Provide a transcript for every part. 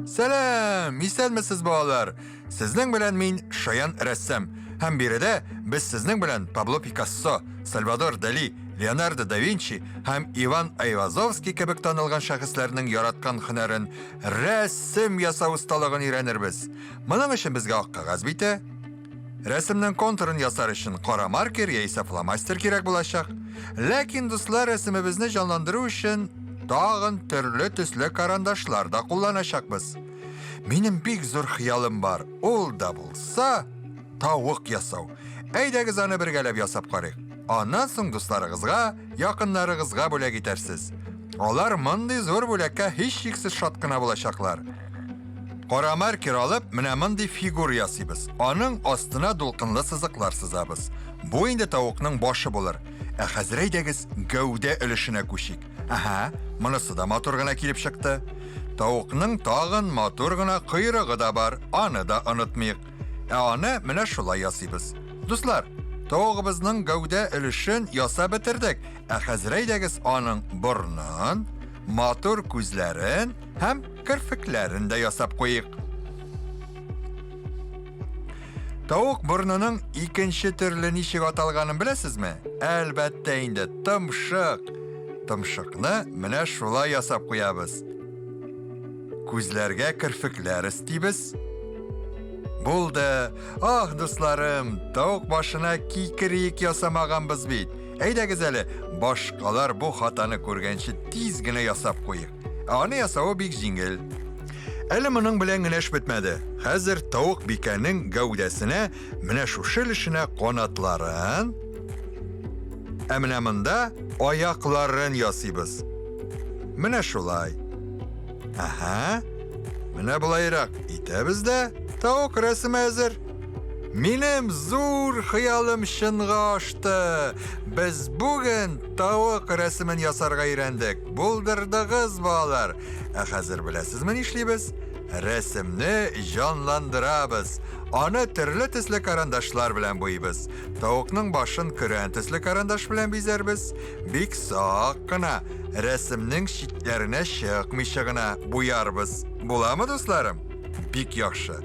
Сәлам! Исәнмесез, балалар! Сезнең белән мин Шаян рәссам. Һәм биредә без сезнең белән Пабло Пикассо, Сальвадор Дали, Леонардо да Винчи һәм Иван Айвазовский кебек танылган шәхесләрнең яраткан һөнәрен рәсем ясау осталыгын өйрәнербез. Моның өчен безгә ак кәгазь бите, Рәсемнең контурын ясар өчен кара маркер яисә фломастер кирәк булачак. Ләкин, дуслар, рәсемебезне җанландыру өчен тагын төрле төсле карандашлар да кулланачакбыз. Минем бик зур хыялым бар. Ул да булса тавык ясау. Әйдәгез аны бергәләп ясап карыйк. Аннан соң дусларыгызга, якыннарыгызга бүләк итәрсез. Алар мондый зур бүләккә һичшиксез шат кына булачаклар. Кара маркер алып, менә мондый фигур ясыйбыз. Аның астына дулкынлы сызыклар сызабыз. Бу инде тавыкның башы булыр. Ә хәзер әйдәгез гәүдә өлешенә күчик. Әһә, монысы да матур гына килеп чыкты. Тавыкның тагын матур гына койрыгы да бар, аны да онытмыйк. Ә аны менә шулай ясыйбыз. Дуслар, тавыгыбызның гәүдә өлешен ясап бетердек. Ә хәзер әйдәгез аның борынын, матур күзләрен һәм керфекләрен дә ясап куйыйк. Тавык борынының икенче төрле ничек аталганын беләсезме? Әлбәттә инде, томшык. Томшыкны менә шулай ясап куябыз. Күзләргә керфекләр өстибез. Булды. Ах, дусларым, тавык башына кикриек ясамаганбыз бит. Әйдәгез әле, башкалар бу хатаны күргәнче тиз генә ясап куйык. Ә аны ясавы бик җиңел. Әле моның белән генә эш бетмәде. Хәзер тавык бикәнең гәүдәсенә менә шушы өлешенә канатларын, ә менә монда аякларын ясыйбыз. Менә шулай. Әһә. Менә болайрак итәбез дә, тавык рәсеме әзер. Минем зур хыялым чынга ашты. Без бүген тавык рәсемен ясарга өйрәндек. Булдырдыгыз, балалар. Ә хәзер беләсезме нишлибез? Рәсемне җанландырабыз. Аны төрле төсле карандашлар белән буйыбыз. Тавыкның башын көрән төсле карандаш белән бизәрбез. Бик сак кына, рәсемнең читләренә чыкмыйча гына буярбыз. Буламы, дусларым? Бик яхшы.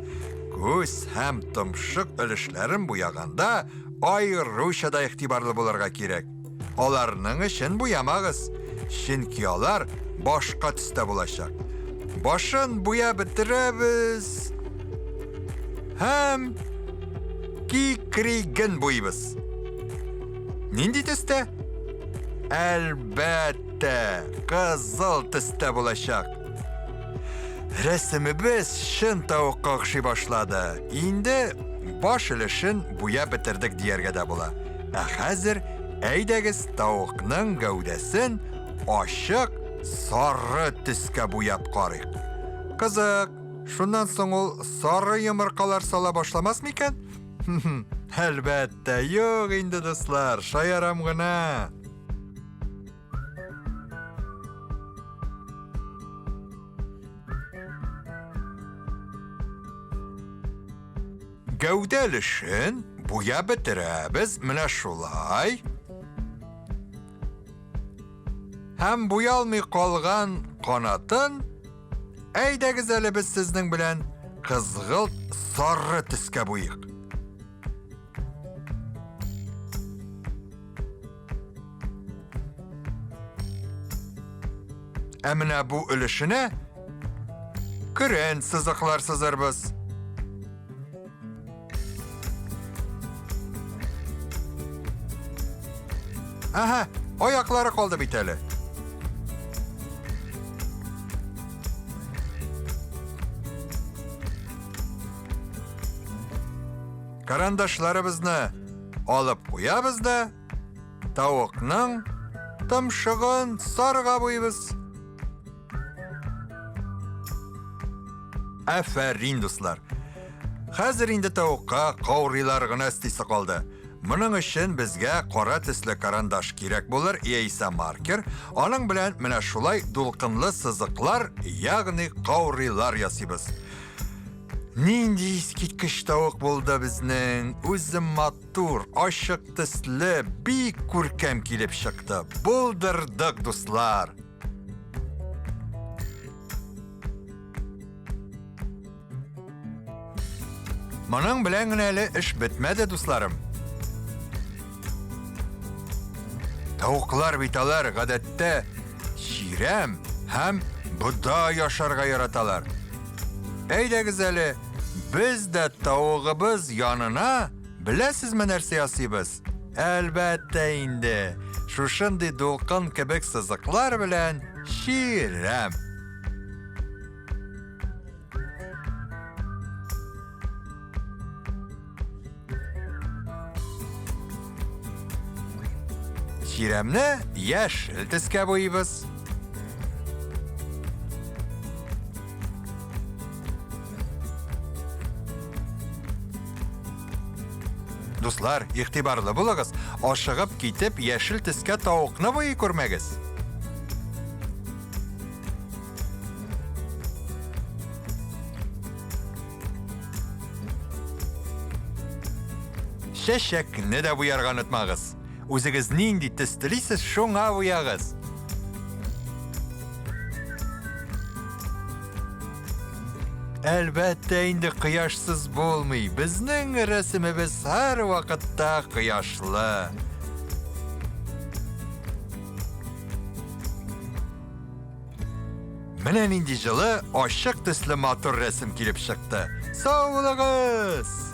Күз һәм томшык өлешләрен буяганда аеруча да игътибарлы булырга кирәк. Аларның эчен буямагыз, чөнки алар башка төстә булачак. Башын буяп бетерәбез һәм кикриген буйбыз. Нинди төстә? Әлбәттә, кызыл төстә булачак. Рәсемебез чын тавыкка охшый башлады. Инде баш өлешен буяп бетердек дияргә дә була. Ә хәзер әйдәгез тавыкның гәүдәсен ачык сары төскә буяп карыйк. Кызык, шуннан соң ул сары йомыркалар сала башламас микән? Әлбәттә, юк инде, дуслар, шаярам гына. Гәүдә өлешен буяп бетерәбез менә шулай. Һәм буялмый калган канатын әйдәгез әле без сезнең белән кызгылт сары төскә буйыйк. Ә менә бу өлешенә көрән сызыклар сызырбыз. Әһә, аяклары калды бит әле. Карандашларыбызны алып куябыз да, тавыкның томшыгын сарыга буйбыз. Афәрин, дуслар! Хәзер инде тавыкка каурыйлар гына өстисе калды. Моның өчен безгә кара төсле карандаш кирәк булыр яисә маркер. Аның белән менә шулай дулкынлы сызыклар, ягъни каурыйлар ясыйбыз. Нинди искиткеч тавык булды безнең! Үзе матур, ачык төсле, бик күркәм килеп чыкты. Булдырдык, дуслар! Моның белән генә әле эш бетмәде, дусларым. Тавыклар бит алар гадәттә чирәм һәм бодай ашарга яраталар. Әйдәгез әле, без дә тавыгыбыз янына беләсезме нәрсә ясыйбыз? Әлбәттә инде, шушындый дулкын кебек сызыклар белән чирәм. Чирәмне яшел төскә буйыбыз. Дуслар, игътибарлы булыгыз, ашыгып китеп яшел төскә тавыкны буйый күрмәгез. Чәчәкне дә буярга онытмагыз. Үзегез нинди төс телисез, шуңа буягыз. Әлбәттә инде кояшсыз булмый. Безнең рәсемебез һәрвакытта кояшлы. Менә нинди җылы, ачык төсле матур рәсем килеп чыкты. Сау булыгыз!